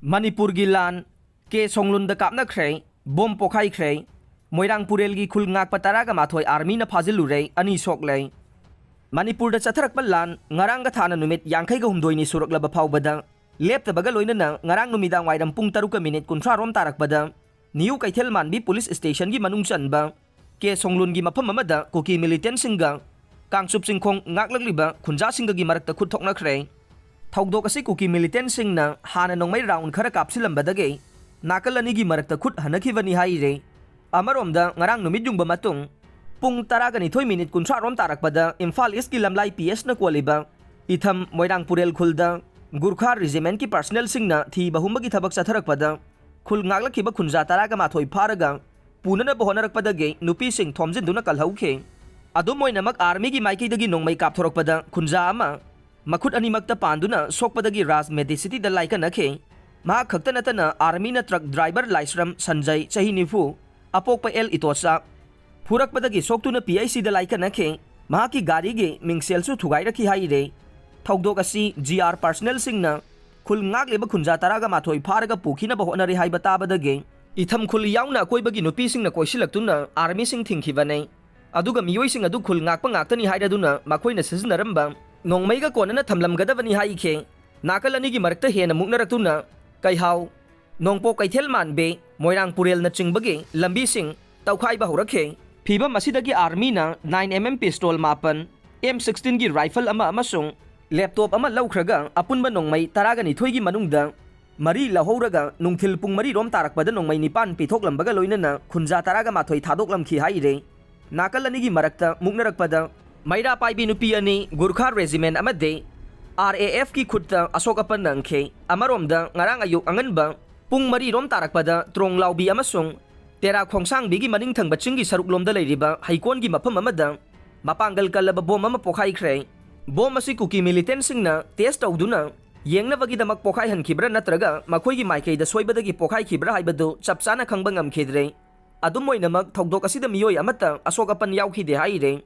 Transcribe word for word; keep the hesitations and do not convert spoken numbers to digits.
ꯃꯅꯤꯄꯨꯔꯒꯤ ꯂꯥꯟ꯫ ꯀꯦ ꯁꯣꯡꯂꯨꯟꯗ ꯀꯥꯞꯅꯈ꯭ꯔꯦ, ꯕꯣꯝ ꯄꯣꯈꯥꯏꯈ꯭ꯔꯦ꯫ ꯃꯣꯏꯔꯥꯡ ꯄꯨꯔꯦꯜꯒꯤ ꯈꯨꯜ ꯉꯥꯛꯄ ꯇꯔꯥꯒ ꯃꯥꯊꯣꯏ ꯑꯥꯔꯃꯤꯅ ꯐꯥꯖꯤꯜꯂꯨꯔꯦ, ꯑꯅꯤ ꯁꯣꯛꯂꯦ꯫ ꯃꯅꯤꯄꯨꯔꯗ ꯆꯠꯊꯔꯛꯄ ꯂꯥꯟ ꯉꯔꯥꯡꯒ ꯊꯥꯅ ꯅꯨꯃꯤꯠ ꯌꯥꯡꯈꯩꯒ ꯍꯨꯝꯗꯣꯏꯅꯤ ꯁꯨꯔꯛꯂꯕ ꯐꯥꯎꯕꯗ ꯂꯦꯞꯇꯕꯒ ꯂꯣꯏꯅꯅ ꯉꯔꯥꯡ ꯅꯨꯃꯤꯗꯥꯡ ꯋꯥꯏꯔꯝ ꯄꯨꯡ ꯇꯔꯨꯛꯀ ꯃꯤꯅꯤꯠ ꯀꯨꯟꯊ꯭ꯔꯥ ꯔꯣꯝ ꯇꯥꯔꯛꯄꯗ ꯅ꯭ꯌꯨ ꯀꯩꯊꯦꯜ ꯃꯥꯟꯕꯤ ꯄꯨꯂꯤꯁ ꯁ꯭ꯇꯦꯁꯟꯒꯤ ꯃꯅꯨꯡ ꯆꯟꯕ ꯀꯦ ꯁꯣꯡꯂꯨꯟꯒꯤ ꯃꯐꯝ ꯑꯃꯗ ꯀꯨꯀꯤ ꯃꯤꯂꯤꯇꯦꯟꯁꯤꯡꯒ ꯀꯥꯡꯆꯨꯞ ꯆꯤꯡꯈꯣꯡ ꯉꯥꯛꯂꯛꯂꯤꯕ ꯈꯨꯟꯖꯥꯁꯤꯡꯒꯒꯤ ꯃꯔꯛꯇ ꯈꯨꯠ ꯊꯣꯛꯅꯈ꯭ꯔꯦ꯫ ꯊꯧꯗꯣꯛ ꯑꯁꯤ ꯀꯨꯀꯤ ꯃꯤꯂꯤꯇꯦꯟꯁꯤꯡꯅ ꯍꯥꯟꯅ ꯅꯣꯡꯃꯩ ꯔꯥꯎꯟ ꯈꯔ ꯀꯥꯞꯁꯤꯜꯂꯝꯕꯗꯒꯤ ꯅꯥꯀꯜ ꯑꯅꯤꯒꯤ ꯃꯔꯛꯇ ꯈꯨꯠ ꯍꯟꯅꯈꯤꯕꯅꯤ ꯍꯥꯏꯔꯤ꯫ ꯑꯃꯔꯣꯝꯗ ꯉꯔꯥꯡ ꯅꯨꯃꯤꯠ ꯌꯨꯡꯕ ꯃꯇꯨꯡ ꯄꯨꯡ ꯇꯔꯥꯒ ꯅꯤꯊꯣꯏ ꯃꯤꯅꯤꯠ ꯀꯨꯟꯊ꯭ꯔꯥ ꯔꯣꯝ ꯇꯥꯔꯛꯄꯗ ꯏꯝꯐꯥꯜ ꯏꯁꯀꯤ ꯂꯝꯂꯥꯏ ꯄꯤ ꯑꯦꯁꯅ ꯀꯣꯜꯂꯤꯕ ꯏꯊꯝ ꯃꯣꯏꯔꯥꯡ ꯄꯨꯔꯦꯜ ꯈꯨꯜꯗ ꯒꯨꯔꯈꯥ ꯔꯦꯖꯤꯃꯦꯟꯠꯀꯤ ꯄꯥꯔꯁꯅꯦꯜꯁꯤꯡꯅ ꯊꯤꯕ ꯍꯨꯝꯕꯒꯤ ꯊꯕꯛ ꯆꯠꯊꯔꯛꯄꯗ ꯈꯨꯜ ꯉꯥꯛꯂꯛꯈꯤꯕ ꯈꯨꯟꯖꯥ ꯇꯔꯥꯒ ꯃꯥꯊꯣꯏ ꯐꯥꯔꯒ ꯄꯨꯅꯅꯕ ꯍꯣꯠꯅꯔꯛꯄꯗꯒꯤ ꯅꯨꯄꯤꯁꯤꯡ ꯊꯣꯝꯖꯤꯟꯗꯨꯅ ꯀꯜꯍꯧꯈꯤ꯫ ꯑꯗꯨꯝ ꯑꯣꯏꯅꯃꯛ ꯑꯥꯔꯃꯤꯒꯤ ꯃꯥꯏꯀꯩꯗꯒꯤ ꯅꯣꯡꯃꯩ ꯀꯥꯞꯊꯣꯔꯛꯄꯗ ꯈꯨꯟꯖꯥ ꯑꯃ ꯃꯈꯨꯠ ꯑꯅꯤꯃꯛꯇ ꯄꯥꯟꯗꯨꯅ ꯁꯣꯛꯄꯗꯒꯤ ꯔꯥꯖ ꯃꯦꯗꯤꯁꯤꯇꯤꯗ ꯂꯥꯏꯀꯠꯅꯈꯤ꯫ ꯃꯍꯥꯛ ꯈꯛꯇ ꯅꯠꯇꯅ ꯑꯥꯔꯃꯤꯅ ꯇ꯭ꯔꯛ ꯗ꯭ꯔꯥꯏꯚꯔ ꯂꯥꯏꯁ꯭ꯔꯝ ꯁꯟꯖꯩ, ꯆꯍꯤ ꯅꯤꯐꯨ, ꯑꯄꯣꯛꯄ ꯑꯦꯜ ꯏꯇꯣꯆꯥ, ꯐꯨꯔꯛꯄꯗꯒꯤ ꯁꯣꯛꯇꯨꯅ ꯄꯤ ꯑꯩꯆ ꯁꯤꯗ ꯂꯥꯏꯀꯠꯅꯈꯤ꯫ ꯃꯍꯥꯛꯀꯤ ꯒꯥꯔꯤꯒꯤ ꯃꯤꯡꯁꯦꯜꯁꯨ ꯊꯨꯒꯥꯏꯔꯛꯈꯤ ꯍꯥꯏꯔꯤ꯫ ꯊꯧꯗꯣꯛ ꯑꯁꯤ ꯖꯤ ꯑꯥꯔ ꯄꯥꯔꯁꯅꯦꯜꯁꯤꯡꯅ ꯈꯨꯜ ꯉꯥꯛꯂꯤꯕ ꯈꯨꯟꯖꯥ ꯇꯔꯥꯒ ꯃꯥꯊꯣꯏ ꯐꯥꯔꯒ ꯄꯨꯈꯤꯅꯕ ꯍꯣꯠꯅꯔꯤ ꯍꯥꯏꯕ ꯇꯥꯕꯗꯒꯤ ꯏꯊꯝ ꯈꯨꯜ ꯌꯥꯎꯅ ꯑꯀꯣꯏꯕꯒꯤ ꯅꯨꯄꯤꯁꯤꯡꯅ ꯀꯣꯏꯁꯤꯜꯂꯛꯇꯨꯅ ꯑꯥꯔꯃꯤꯁꯤꯡ ꯊꯤꯡꯈꯤꯕꯅꯤ꯫ ꯑꯗꯨꯒ ꯃꯤꯑꯣꯏꯁꯤꯡ ꯑꯗꯨ ꯈꯨꯜ ꯉꯥꯛꯄ ꯉꯥꯛꯇꯅꯤ ꯍꯥꯏꯔꯗꯨꯅ ꯃꯈꯣꯏꯅ ꯁꯤꯖꯤꯟꯅꯔꯝꯕ ꯅꯣꯡꯃꯩꯒ ꯀꯣꯟꯅꯅ ꯊꯝꯂꯝꯒꯗꯕꯅꯤ ꯍꯥꯏꯈꯤ꯫ ꯅꯥꯀꯜ ꯑꯅꯤꯒꯤ ꯃꯔꯛꯇ ꯍꯦꯟꯅ ꯃꯨꯛꯅꯔꯛꯇꯨꯅ ꯀꯩꯍꯥꯎ, ꯅꯣꯡꯄꯣꯛ ꯀꯩꯊꯦꯜ ꯃꯥꯟꯕꯤ, ꯃꯣꯏꯔꯥꯡ ꯄꯨꯔꯦꯜꯅꯆꯤꯡꯕꯒꯤ ꯂꯝꯕꯤꯁꯤꯡ ꯇꯧꯈꯥꯏꯕ ꯍꯧꯔꯛꯈꯤ꯫ ꯐꯤꯚꯝ ꯑꯁꯤꯗꯒꯤ ꯑꯥꯔꯃꯤꯅ ꯅꯥꯏꯟ ꯑꯦꯝ ꯑꯦꯝ ꯄꯤꯁꯇꯣꯜ ꯃꯥꯄꯟ, ꯑꯦꯝ ꯁꯤꯛꯁꯇꯤꯟꯒꯤ ꯔꯥꯏꯐꯜ ꯑꯃ ꯑꯃꯁꯨꯡ ꯂꯦꯞꯇꯣꯞ ꯑꯃ ꯂꯧꯈ꯭ꯔꯒ ꯑꯄꯨꯟꯕ ꯅꯣꯡꯃꯩ ꯇꯔꯥꯒ ꯅꯤꯊꯣꯏꯒꯤ ꯃꯅꯨꯡꯗ ꯃꯔꯤ ꯂꯧꯍꯧꯔꯒ ꯅꯨꯡꯊꯤꯜ ꯄꯨꯡ ꯃꯔꯤ ꯔꯣꯝ ꯇꯥꯔꯛꯄꯗ ꯅꯣꯡꯃꯩ ꯅꯤꯄꯥꯟ ꯄꯤꯊꯣꯛꯂꯝꯕꯒ ꯂꯣꯏꯅꯅ ꯈꯨꯟꯖꯥ ꯇꯔꯥꯒ ꯃꯥꯊꯣꯏ ꯊꯥꯗꯣꯛꯂꯝꯈꯤ ꯍꯥꯏꯔꯤ꯫ ꯅꯥꯀꯜ ꯑꯅꯤꯒꯤ ꯃꯔꯛꯇ ꯃꯨꯛꯅꯔꯛꯄꯗ ꯃꯩꯔꯥ ꯄꯥꯏꯕꯤ ꯅꯨꯄꯤ ꯑꯅꯤ ꯒꯨꯔꯈꯥ ꯔꯦꯖꯤꯃꯦꯟ ꯑꯃꯗꯤ ꯑꯥꯔ ꯑꯦ ꯑꯦꯐꯀꯤ ꯈꯨꯠꯇ ꯑꯁꯣꯛ ꯑꯄꯟ ꯅꯪꯈꯤ꯫ ꯑꯃꯔꯣꯝꯗ ꯉꯔꯥꯡ ꯑꯌꯨꯛ ꯑꯉꯟꯕ ꯄꯨꯡ ꯃꯔꯤ ꯔꯣꯝ ꯇꯥꯔꯛꯄꯗ ꯇ꯭ꯔꯣꯡꯂꯥꯎꯕꯤ ꯑꯃꯁꯨꯡ ꯇꯦꯔꯥ ꯈꯣꯡꯁꯥꯡꯕꯤꯒꯤ ꯃꯅꯤꯡ ꯊꯪꯕ ꯆꯤꯡꯒꯤ ꯁꯔꯨꯛꯂꯣꯝꯗ ꯂꯩꯔꯤꯕ ꯍꯩꯀꯣꯟꯒꯤ ꯃꯐꯝ ꯑꯃꯗ ꯃꯄꯥꯡꯒꯜ ꯀꯜꯂꯕ ꯕꯣꯝ ꯑꯃ ꯄꯣꯈꯥꯏꯈ꯭ꯔꯦ꯫ ꯕꯣꯝ ꯑꯁꯤ ꯀꯨꯀꯤ ꯃꯤꯂꯤꯇꯦꯟꯁꯤꯡꯅ ꯇꯦꯁ ꯇꯧꯗꯨꯅ ꯌꯦꯡꯅꯕꯒꯤꯗꯃꯛ ꯄꯣꯈꯥꯏꯍꯟꯈꯤꯕ꯭ꯔꯥ ꯅꯠꯇ꯭ꯔꯒ ꯃꯈꯣꯏꯒꯤ ꯃꯥꯏꯀꯩꯗ ꯁꯣꯏꯕꯗꯒꯤ ꯄꯣꯈꯥꯏꯈꯤꯕ꯭ꯔꯥ ꯍꯥꯏꯕꯗꯨ ꯆꯞ ꯆꯥꯅ ꯈꯪꯕ ꯉꯝꯈꯤꯗ꯭ꯔꯦ꯫ ꯑꯗꯨꯝ ꯑꯣꯏꯅꯃꯛ, ꯊꯧꯗꯣꯛ ꯑꯁꯤꯗ ꯃꯤꯑꯣꯏ ꯑꯃꯠꯇ ꯑꯁꯣꯛ ꯑꯄꯟ ꯌꯥꯎꯈꯤꯗꯦ ꯍꯥꯏꯔꯦ꯫